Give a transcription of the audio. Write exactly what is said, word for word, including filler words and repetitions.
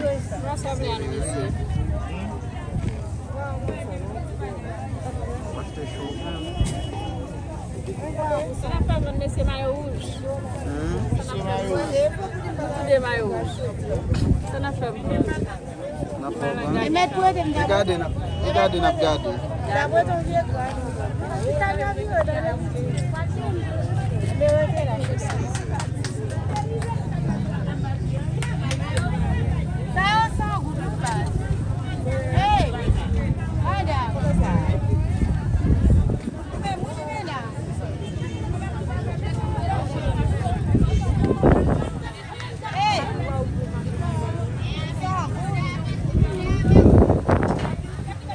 Bonswa, Brian, mesye. Sa n ap fè, bann mesye mayo wouj? Hmm? Sa n ap fè, bann? Tout de mayo wouj. Sa n ap fè, bann? N ap fè, bann? E gade, n ap, e gade, n ap gade.